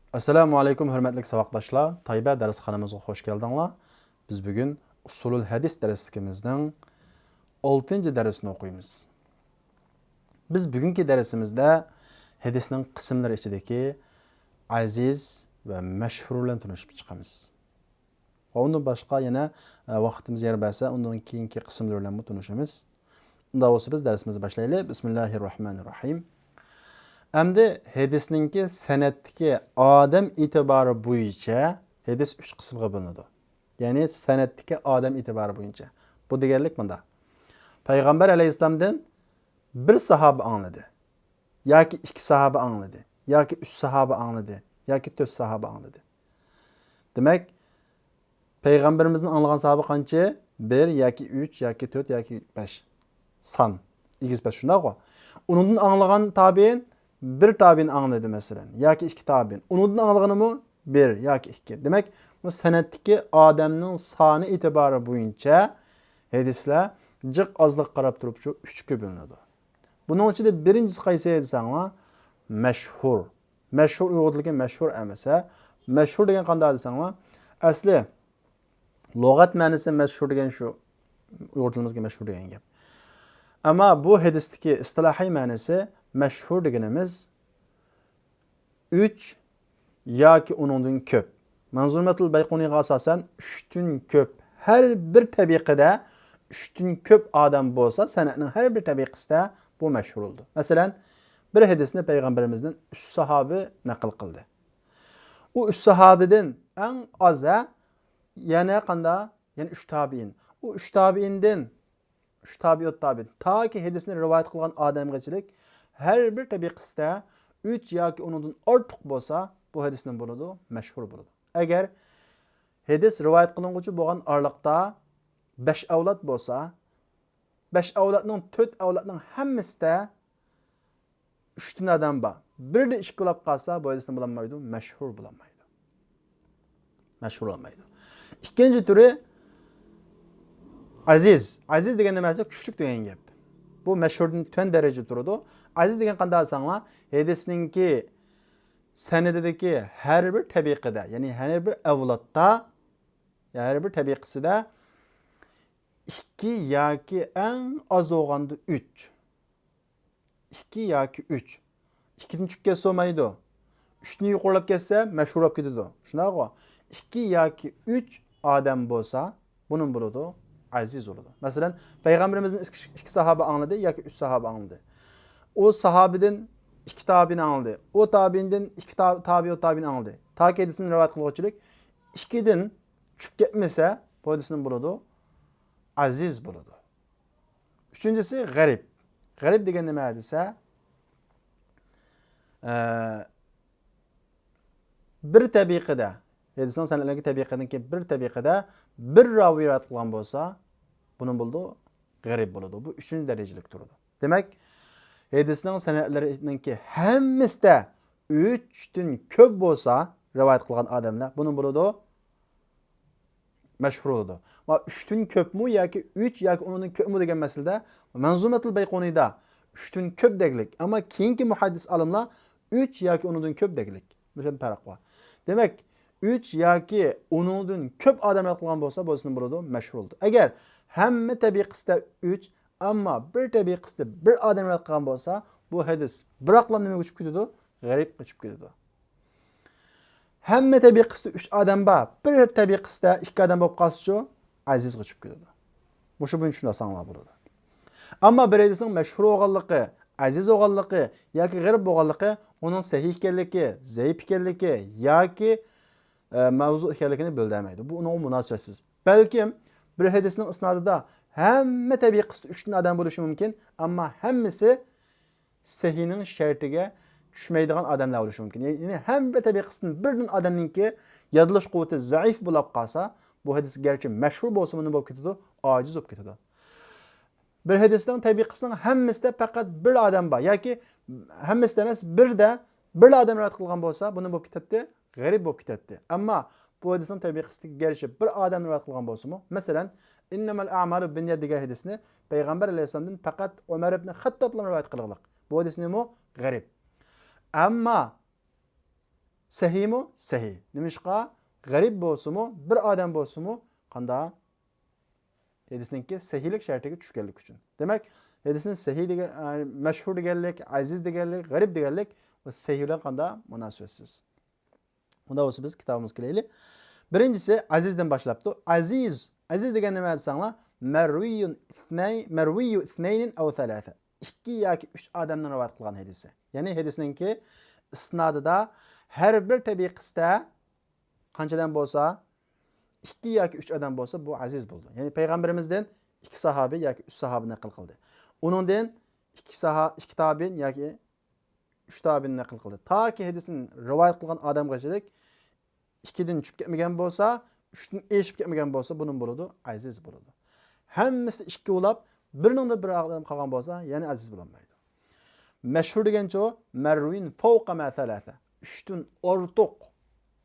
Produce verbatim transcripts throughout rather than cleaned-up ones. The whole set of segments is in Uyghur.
ئەسسالامۇ ئەلەيكۇم، ھۆرمەتلىك ساۋاقداشلار. تايبە دەرسخانىمىزغا خوش كەلدىڭلار. بىز بۈگۈن ئۇسۇلۇل ھەدىس دەرسلىكىمىزنىڭ ئالتىنچى دەرسىنى ئوقۇيمىز. بىز بۈگۈنكى دەرسىمىزدە ھەدىسنىڭ قىسىملىرى ئىچىدىكى ئەزىز ۋە مەشھۇر بىلەن تونۇشۇپ چىقىمىز. ۋە ئۇندىن باشقا يەنە، ئە، ۋاقتىمىز يار بەرسە، ئۇنىڭ كېيىنكى قىسىملىرى بىلەنمۇ تونۇشىمىز. ئۇنداق بولسا بىز دەرسىمىزنى باشلايلى. بىسمىللاھىررەھمانىررەھىم. ئەمدى ھەدىسنىڭكى سەنەدتىكى ئادەم ئېتىبارى بويىچە ھەدىس ئۈچ قىسىمغا بۆلۈنىدۇ. يەنى سەنەدتىكى ئادەم ئېتىبارى بويىچە. بۇ دېگەنلىك مۇنداق. پەيغەمبەر ئەلەيھىسسالامدىن بىر ساھابە ئاڭلىدى. ياكى ئىككى ساھابە ئاڭلىدى. ياكى ئۈچ ساھابە ئاڭلىدى. ياكى تۆت ساھابە ئاڭلىدى. دېمەك، پەيغەمبىرىمىزدىن ئاڭلىغان ساھابە قانچە؟ بىر ياكى ئۈچ ياكى تۆت ياكى بەش. سان. ئېگىز پەس شۇنداقغۇ؟ ئۇنىڭدىن ئاڭلىغان تابىئىن بىر تابىئىن ئاڭلىدى مەسىلەن. ياكى ئىككى تابىئىن. ئۇنىڭدىن ئاڭلىغىنىمۇ بىر ياكى ئىككى. دېمەك، بۇ سەنەدتىكى ئادەمنىڭ سانى ئېتىبارى بويىچە ھەدىسلەر جىق ئازلىققا قاراپ تۇرۇپ شۇ ئۈچكە بۆلۈنىدۇ. بۇنىڭ ئىچىدە بىرىنچىسى قايسى دېسەڭلار، مەشھۇر. مەشھۇر ئۇيغۇر تىلىدىكى مەشھۇر ئەمەسە. مەشھۇر دېگەن قانداق دېسەڭلار، ئەسلى لۇغەت مەنىسى مەشھۇر دېگەن شۇ ئۇيغۇر تىلىمىزدىكى مەشھۇر دېگەن گەپ. ئەمما بۇ ھەدىستىكى ئىستىلاھىي مەنىسى مەشھۇر دېگىنىمىز ئۈچ ياكى ئۇنىڭدىن كۆپ. مەنزۇمەتۇل بەيقۇنىيغا ئاساسەن، ئۈچتىن كۆپ، ھەر بىر تەبىقىدە ئۈچتىن كۆپ ئادەم بولسا، سەنەدنىڭ ھەر بىر تەبىقىسىدە بۇ مەشھۇر بولىدۇ. مەسىلەن، بىر ھەدىسنى پەيغەمبىرىمىزدىن ئۈچ ساھابى نەقىل قىلدى. ئۇ ئۈچ ساھابىدىن ئەڭ ئاز، ھە، يەنە قاندا؟ يەنە ئۈچ تابىئىن. ئۇ ئۈچ تابىئىندىن ئۈچ تابىئۇت تابىئىن. تاكى ھەدىسنى رىۋايەت قىلغان ئادەمگىچىلىك ھەر بىر تەبىقىسىدە ئۈچ ياكى ئۇنىڭدىن ئارتۇق بولسا، بۇ ھەدىسنىڭ بولىدۇ، مەشھۇر بولىدۇ. ئەگەر ھەدىس رىۋايەت قىلىنغۇچى بولغان ئارىلىقتا بەش ئەۋلاد بولسا، بەش ئەۋلادنىڭ تۆت ئەۋلادنىڭ ھەممىسىدە ئۈچتىن ئادەم بار. بىردە ئىككى بولاپ قالسا، بۇ ھەدىسنى بولالمايدۇ، مەشھۇر بولالمايدۇ. مەشھۇر بولالمايدۇ. ئىككىنچى تۈرى ئەزىز. ئەزىز دېگەن نېمە دېسە، كۈچلۈك دېگەن گەپ. بۇ مەشھۇردىن تۆۋەن دەرىجىدە تۇرىدۇ. ئەزىز دېگەن قانداق دېسەڭلار، ھەدىسنىڭكى سەنىدىدىكى ھەر بىر تەبىقىدە، يەنى ھەر بىر ئەۋلادتا، ھەر بىر تەبىقىسىدە ئىككى ياكى ئەڭ ئاز بولغاندا ئۈچ. ئىككى ياكى ئۈچ. ئىككىدىن چۈشۈپ كەتسە بولمايدۇ. ئۈچتىن يۇقىرىلاپ كەتسە مەشھۇر بولۇپ كېتىدۇ. شۇنداقغۇ؟ ئىككى ياكى ئۈچ ئادەم بولسا، بۇنىڭ بولىدۇ، ئەزىز بولىدۇ. مەسىلەن، پەيغەمبىرىمىزدىن ئىككى، ئىككى ساھابە ئاڭلىدى ياكى ئۈچ ساھابە ئاڭلىدى. ئۇ ساھابىدىن ئىككى تابىئىن ئاڭلىدى. ئۇ تابىئىندىن ئىككى تا-، تابىئۇت تابىئىن ئاڭلىدى. تاكى ھەدىسنى رىۋايەت قىلغۇچىلىك ئىككىدىن چۈشۈپ كەتمىسە، بۇ ھەدىسنىڭ بولىدۇ، ئەزىز بولىدۇ. ئۈچىنچىسى غەرىب. غەرىب دېگەن نېمە دېسە، ئە، بىر تەبىقىدە، ھەدىسنىڭ سەنەدلىرىدىكى تەبىقىدىن كېيىن بىر تەبىقىدە بىر راۋى رىۋايەت قىلغان بولسا، بۇنىڭ بولىدۇ، غەرىب بولىدۇ. بۇ ئۈچىنچى دەرىجىلىك تۇرىدۇ. دېمەك، ھەدىسنىڭ سەنەدلىرىنىڭكى ھەممىسىدە ئۈچتىن كۆپ بولسا، رىۋايەت قىلغان ئادەملەر، بۇنىڭ بولىدۇ، مەشھۇر بولىدۇ. ۋە ئۈچتىن كۆپمۇ ياكى ئۈچ ياكى ئۇنىڭدىن كۆپمۇ دېگەن مەسىلىدە مەنزۇمەتۇل بەيقۇنىيدا ئۈچتىن كۆپ دەگلىك، ئەمما كېيىنكى مۇھەددىس ئالىملار ئۈچ ياكى ئۇنىڭدىن كۆپ دەگلىك. مۇشۇ پەرق بار. دېمەك، ئۈچ ياكى ئۇنىڭدىن كۆپ ئادەم رىۋايەت قىلغان بولسا، بولسىمۇ بولىدۇ، مەشھۇر بولىدۇ. ئەگەر ھەممە تەبىقىسىدە ئۈچ، ئەمما بىر تەبىقىسىدە بىر ئادەم رىۋايەت قىلغان بولسا، بۇ ھەدىس بىراقلا نېمىگە چۈشۈپ كېتىدۇ؟ غەرىبقا چۈشۈپ كېتىدۇ. ھەممە تەبىقىسىدە ئۈچ ئادەم بار، بىر تەبىقىسىدە ئىككى ئادەم بولۇپ قالسىچۇ، ئەزىزغا چۈشۈپ كېتىدۇ. مۇشۇ بويىچە چۈشىنىۋالساڭلار بولىدۇ. ئەمما بىر ھەدىسنىڭ مەشھۇر بولغانلىقى، ئەزىز بولغانلىقى ياكى غەرىب بولغانلىقى ئۇنىڭ سەھىھ ئىكەنلىكى، زەئىپ ئىكەنلىكى ياكى، ئە، مەۋزۇ ئىكەنلىكىنى بىلدۈرمەيدۇ. بۇ ئۇنىڭغا مۇناسىۋەتسىز. بەلكىم بىر ھەدىسنىڭ ئىسنادىدا ھەممە تەبىقىسىدە ئۈچتىن ئادەم بولۇشى مۇمكىن، ئەمما ھەممىسى سەھىھنىڭ شەرتىگە چۈشمەيدىغان ئادەملەر بولۇشى مۇمكىن. يەنى ھەممە تەبىقىسىدىن بىردىن ئادەمنىڭكى يادلاش قۇۋۋىتى زەئىپ بولاپ قالسا، بۇ ھەدىس گەرچە مەشھۇر بولسىمۇ، نېمە بولۇپ كېتىدۇ؟ ئاجىز بولۇپ كېتىدۇ. بىر ھەدىسنىڭ تەبىقىسىنىڭ ھەممىسىدە پەقەت بىر ئادەم بار ياكى ھەممىسىدە ئەمەس، بىردە بىر ئادەم رىۋايەت قىلغان بولسا، بۇ نېمە بولۇپ كېتەتتى؟ غەرىب بولۇپ كېتەتتى. ئەمما بۇ ھەدىسنىڭ تەبىقىسىدىكى گەرچە بىر ئادەم رىۋايەت قىلغان بولسىمۇ، مەسىلەن، «ئىننەمەل ئەمالۇ بىننىيات» دېگەن ھەدىسنى پەيغەمبەر ئەلەيھىسسالامدىن پەقەت ئۆمەر ئىبنى خەتتابلا رىۋايەت قىلغانلىق. بۇ ھەدىسنىمۇ غەرىب. ئەمما سەھىھمۇ؟ سەھىھ. نېمىشقا؟ غەرىب بولسىمۇ، بىر ئادەم بولسىمۇ، قاندا؟ ھەدىسنىڭكى سەھىھلىك شەرتىگە چۈشكەنلىكى ئۈچۈن. دېمەك، ھەدىسنى سەھىھ دېگەن، ئە، مەشھۇر دېگەنلىك، ئەزىز دېگەنلىك، غەرىب دېگەنلىك، ئۇ سەھىھ بىلەن قاندا؟ مۇناسىۋەتسىز. ئۇنداق بولسا بىز كىتابىمىزغا كېلەيلى. بىرىنچىسى ئەزىزدىن باشلاپتۇ. ئەزىز، ئەزىز دېگەن نېمە دېسەڭلار، مەرۋىيۇن ئىسنەي-، مەرۋىيۇ ئىسنەينىن ئەۋ سەلاسە. ئىككى ياكى ئۈچ ئادەمدىن رىۋايەت قىلغان ھەدىسى. يەنى ھەدىسنىڭكى ئىسنادىدا ھەر بىر تەبىقىسىدە قانچە ئادەم بولسا، ئىككى ياكى ئۈچ ئادەم بولسا، بۇ ئەزىز بولىدۇ. يەنى پەيغەمبىرىمىزدىن ئىككى ساھابە ياكى ئۈچ ساھابە نەقىل قىلدى. ئۇنىڭدىن ئىككى ساھا-، ئىككى تابىئىن ياكى ئۈچ تابىئىن نەقىل قىلدى. تاكى ھەدىسنى رىۋايەت قىلغان ئادەمگىچىلىك ئىككىدىن چۈشۈپ كەتمىگەن بولسا، ئۈچتىن ئېشىپ كەتمىگەن بولسا، بۇنىڭ بولىدۇ، ئەزىز بولىدۇ. ھەممىسى ئىككى بولاپ، بىرىنىڭدە بىر ئادەم قالغان بولسا، يەنە ئەزىز بولالمايدۇ. مەشھۇر دېگەنچە، مەرۋىن فەۋقە مە سەلاسە. ئۈچتىن ئارتۇق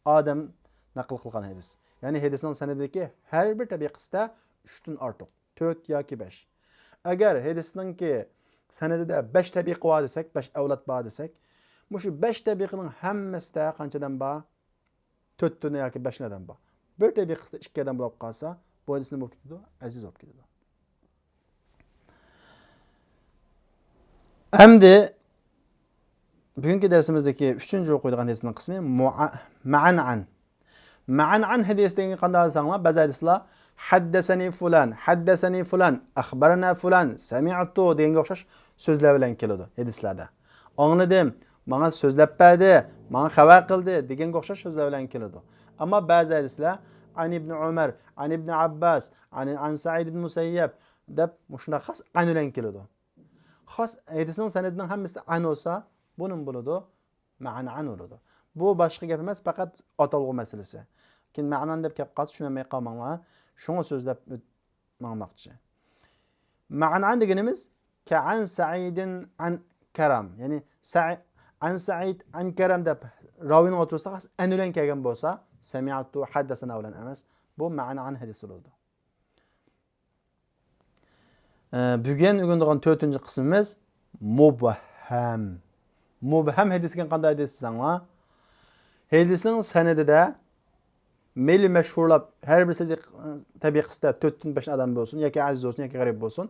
ئادەم نەقىل قىلغان ھەدىس. يەنى ھەدىسنىڭ سەنىدىدىكى ھەر بىر تەبىقىسىدە ئۈچتىن ئارتۇق، تۆت ياكى بەش. ئەگەر ھەدىسنىڭكى سەنىدىدە بەش تەبىقە بار دېسەك، بەش ئەۋلاد بار دېسەك، مۇشۇ بەش تەبىقىنىڭ ھەممىسىدە قانچە ئادەم بار؟ تۆتتىن ياكى بەشتىن ئادەم بار. بىر تەبىقىسىدە ئىككى ئادەم بولۇپ قالسا، بۇ ھەدىس نېمە بولۇپ كېتىدۇ؟ ئەزىز بولۇپ كېتىدۇ. ئەمدى بۈگۈنكى دەرسىمىزدىكى ئۈچىنچى ئوقۇيدىغان ھەدىسنىڭ قىسمى مۇئا-، مەئەنئەن. مەئەنئەن ھەدىس دېگەن قانداق دېسەڭلار، بەزى ھەدىسلەر ھەددەسەنى فۇلان، ھەددەسەنى فۇلان، ئەخبەرەنە فۇلان، سەمىئتۇ دېگەنگە ئوخشاش سۆزلەر بىلەن كېلىدۇ ھەدىسلەردە. ئاڭلىدىم، ماڭا سۆزلەپ بەردى، ماڭا خەۋەر قىلدى دېگەنگە ئوخشاش سۆزلەر بىلەن كېلىدۇ. ئەمما بەزى ھەدىسلەر ئەن ئىبنى ئۆمەر، ئەن ئىبنى ئابباس، ئەن، ئەن سەئىد ئىبنى مۇسەييەب دەپ مۇشۇنداق خاس ئەن بىلەن كېلىدۇ. خاس ھەدىسنىڭ سەنىدىنىڭ ھەممىسىدە ئەن بولسا، بۇ نېمە بولىدۇ؟ مەئەنئەن بولىدۇ. بۇ باشقا گەپ ئەمەس، پەقەت ئاتالغۇ مەسىلىسى. كېيىن مەئەنئەن دەپ كەپ قالسا چۈشىنەلمەي قالماڭلار. شۇڭا سۆزلەپ ئۆت-، ماڭماقچى. مەئەنئەن دېگىنىمىز كەئەن سەئىدىن ئەن كەرەم. يەنى سەئ-، ئەن سەئىد ئەن كەرەم دەپ راۋىنىڭ ئوتتۇرىسىدا خاس ئەن بىلەن كەلگەن بولسا، سەمىئتۇ ھەددەسەنە بىلەن ئەمەس. بۇ مەئەنئەن ھەدىس بولىدۇ. ئە، بۈگۈن ئۆگىنىدىغان تۆتىنچى قىسمىمىز مۇبھەم. مۇبھەم ھەدىس دېگەن قانداق ھەدىس دېسەڭلار، ھەدىسنىڭ سەنىدىدە مەيلى مەشھۇرلاپ، ھەر بىر سەدىق-، تەبىقىسىدە تۆتتىن بەش ئادەم بولسۇن، ياكى ئەزىز بولسۇن، ياكى غەرىب بولسۇن،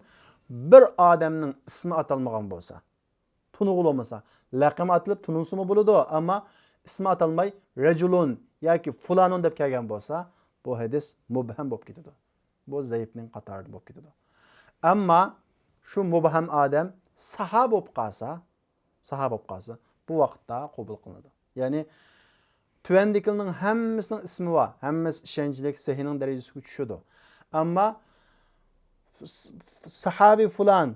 بىر ئادەمنىڭ ئىسمى ئاتالمىغان بولسا، تونۇغىلى بولمىسا، لەقەم ئاتىلىپ تونۇلسىمۇ بولىدۇ، ئەمما ئىسمى ئاتالماي، رەجۇلۇن ياكى فۇلانۇن دەپ كەلگەن بولسا، بۇ ھەدىس مۇبھەم بولۇپ كېتىدۇ. بۇ زەئىپنىڭ قاتارىدا بولۇپ كېتىدۇ. ئەمما شۇ مۇبھەم ئادەم ساھابە بولۇپ قالسا، ساھابە بولۇپ قالسا، بۇ ۋاقىتتا قوبۇل قىلىنىدۇ. يەنى تۆۋەندىكىلەرنىڭ ھەممىسىنىڭ ئىسمى بار، ھەممىسى ئىشەنچلىك، سەھىھنىڭ دەرىجىسىگە چۈشىدۇ. ئەمما س-، س-، ساھابى فۇلان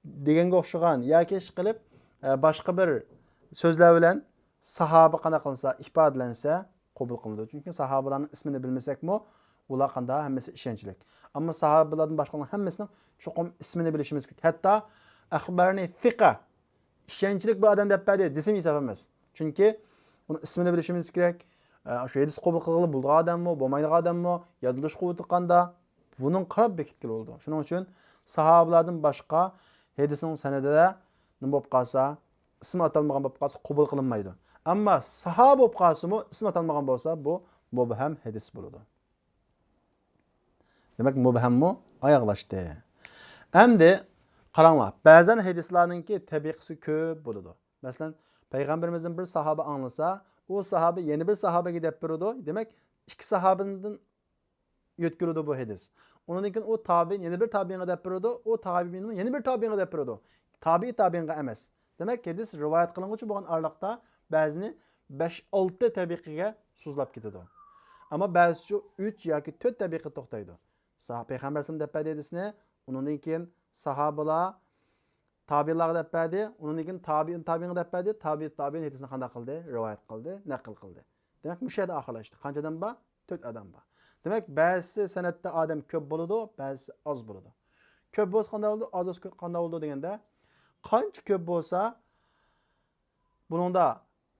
دېگەنگە ئوخشىغان ياكى ئىشقىلىپ، ئە، باشقا بىر سۆزلەر بىلەن ساھابە قانداق قىلىنسا، ئىپادىلەنسە، قوبۇل قىلىنىدۇ. چۈنكى ساھابىلارنىڭ ئىسمىنى بىلمىسەكمۇ، ئۇلار قاندا ھەممىسى ئىشەنچلىك. ئەمما ساھابىلاردىن باشقىلارنىڭ ھەممىسىنىڭ چوقۇم ئىسمىنى بىلىشىمىز كېرەك. ھەتتا ئەخبەرنى سىقە، ئىشەنچلىك بىر ئادەم دەپ بەردى دېسىمۇ ئىنساپ ئەمەس. چۈنكى ئۇنىڭ ئىسمىنى بىلىشىمىز كېرەك. ئە، شۇ ھەدىس قوبۇل قىلغىلى بولىدىغان ئادەممۇ، بولمايدىغان ئادەممۇ، يادلىنىش قۇۋۋىتى قانداق، بۇنىڭغا قاراپ بېكىتكىلى بولىدۇ. شۇنىڭ ئۈچۈن ساھابىلاردىن باشقا ھەدىسنىڭ سەنىدىدە نېمە بولۇپ قالسا، ئىسمى ئاتالمىغان بولۇپ قالسا، قوبۇل قىلىنمايدۇ. ئەمما ساھابە بولۇپ قالسىمۇ، ئىسمى ئاتالمىغان بولسا، بۇ مۇبھەم ھەدىس بولىدۇ. دېمەك، مۇبھەممۇ ئاياغلاشتى. ئەمدى قاراڭلار، بەزەن ھەدىسلەرنىڭكى تەبىقىسى كۆپ بولىدۇ. مەسىلەن، پەيغەمبىرىمىزدىن بىر ساھابە ئاڭلىسا، ئۇ ساھابە يەنە بىر ساھابىگە دەپ بېرىدۇ. دېمەك، ئىككى ساھابىدىن يۆتكىلىدۇ بۇ ھەدىس. ئۇنىڭدىن كېيىن ئۇ تابىئىن يەنە بىر تابىئىنغا دەپ بېرىدۇ، ئۇ تابىئىن يەنە بىر تابىئىنغا دەپ بېرىدۇ. تابىئى تابىئىنغا ئەمەس. دېمەك، ھەدىس رىۋايەت قىلىنغۇچى بولغان ئارىلىقتا بەزىنى بەش، ئالتە تەبىقىگە سوزۇلاپ كېتىدۇ. ئەمما بەزىسى ئۈچ ياكى تۆت تەبىقە توختايدۇ. ساھ-، پەيغەمبەر ئەلەيھىسسالام دەپ بەردى ھەدىسنى، ئۇنىڭدىن كېيىن ساھابىلار تابىئىنلارغا دەپ بەردى، ئۇنىڭدىن كېيىن تابىئىن تابىئىنغا دەپ بەردى، تابىئى تابىئىن ھەدىسنى قانداق قىلدى؟ رىۋايەت قىلدى، نەقىل قىلدى. دېمەك، مۇشۇ يەردە ئاخىرلاشتى. قانچە ئادەم بار؟ تۆت ئادەم بار. دېمەك، بەزىسى سەنەدتە ئادەم كۆپ بولىدۇ، بەزىسى ئاز بولىدۇ. كۆپ بولسا قانداق بولىدۇ، ئاز بولسا قانداق بولىدۇ دېگەندە، قانچە كۆپ بولسا، بۇنىڭدا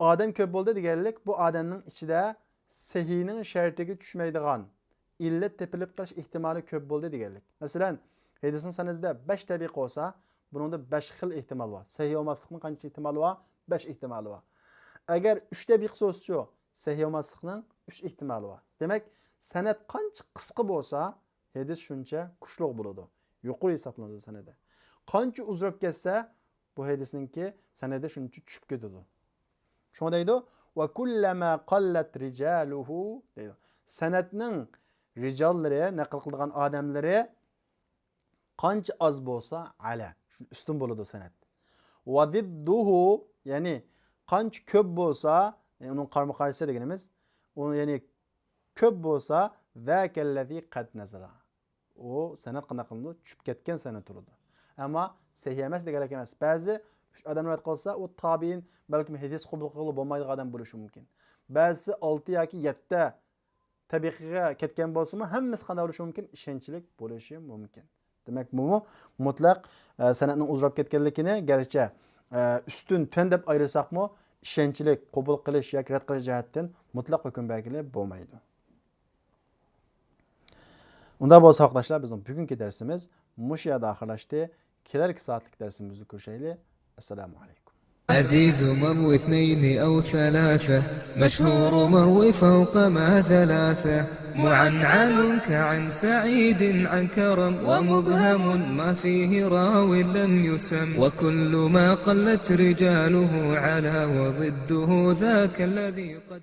ئادەم كۆپ بولدى دېگەنلىك، بۇ ئادەمنىڭ ئىچىدە سەھىھنىڭ شەرتىگە چۈشمەيدىغان ئىللەت تېپىلىپ قېلىش ئېھتىمالى كۆپ بولدى دېگەنلىك. مەسىلەن، ھەدىسنىڭ سەنىدىدە بەش تەبىقە بولسا، بۇنىڭدا بەش خىل ئېھتىمال بار. سەھىھ بولماسلىقنىڭ قانچە ئېھتىمالى بار؟ بەش ئېھتىمالى بار. ئەگەر ئۈچ دەپ يىقسا بولسىچۇ؟ سەھىھ بولماسلىقنىڭ ئۈچ ئېھتىمالى بار. دېمەك، سەنەد قانچە قىسقا بولسا، ھەدىس شۇنچە كۈچلۈك بولىدۇ. يۇقىرى ھېسابلىنىدۇ سەنەدى. قانچە ئۇزىراپ كەتسە، بۇ ھەدىسنىڭكى سەنەدى شۇنچە چۈشۈپ كېتىدۇ. شۇڭا دەيدۇ، «ۋە كۇللەما قاللەت رىجالۇھۇ» دەيدۇ. سەنەدنىڭ رىجاللىرى، نەقىل قىلىدىغان ئادەملىرى قانچە ئاز بولسا، ئەلە، شۇ ئۈستۈن بولىدۇ سەنەد. ۋە زىددۇھۇ، يەنى قانچە كۆپ بولسا، يەنى ئۇنىڭ قارىمۇ قارشىسى دېگىنىمىز، ئۇ يەنى كۆپ بولسا، ذاكەللەزى قەد نەزەلە. ئۇ سەنەد قانداق قىلىنىدۇ؟ چۈشۈپ كەتكەن سەنەد تۇرىدۇ. ئەمما سەھىھ ئەمەس دېگەنلىك ئەمەس. بەزى ئۈچ ئادەم رىۋايەت قىلسا، ئۇ تابىئىن، بەلكىم ھەدىس قوبۇل قىلغىلى بولمايدىغان ئادەم بولۇشى مۇمكىن. بەزىسى ئالتە ياكى يەتتە تەبىقىگە كەتكەن بولسىمۇ، ھەممىسى قانداق بولۇشى مۇمكىن؟ ئىشەنچلىك بولۇشى مۇمكىن. دېمەك، بۇمۇ مۇتلەق، ئە، سەنەدنىڭ ئۇزىراپ كەتكەنلىكىنى گەرچە، ئە، ئۈستۈن، تۆۋەن دەپ ئايرىساقمۇ، ئىشەنچلىك، قوبۇل قىلىش ياكى رەت قىلىش جەھەتتىن مۇتلەق ھۆكۈم بەرگىلى بولمايدۇ. ئۇنداق بولسا، ساۋاقداشلار، بىزنىڭ بۈگۈنكى دەرسىمىز مۇشۇ يەردە ئاخىرلاشتى. كېلەركى سائەتلىك دەرسىمىزدە كۆرۈشەيلى. ئەسسالامۇ ئەلەيكۇم. عزيز مروي اثنين أو ثلاثة، مشهور مروي فوق ما ثلاثة، معنعن كعن سعيد عن كرم، ومبهم ما فيه راو لم يسم، وكل ما قلت رجاله على، وضده ذاك الذي قد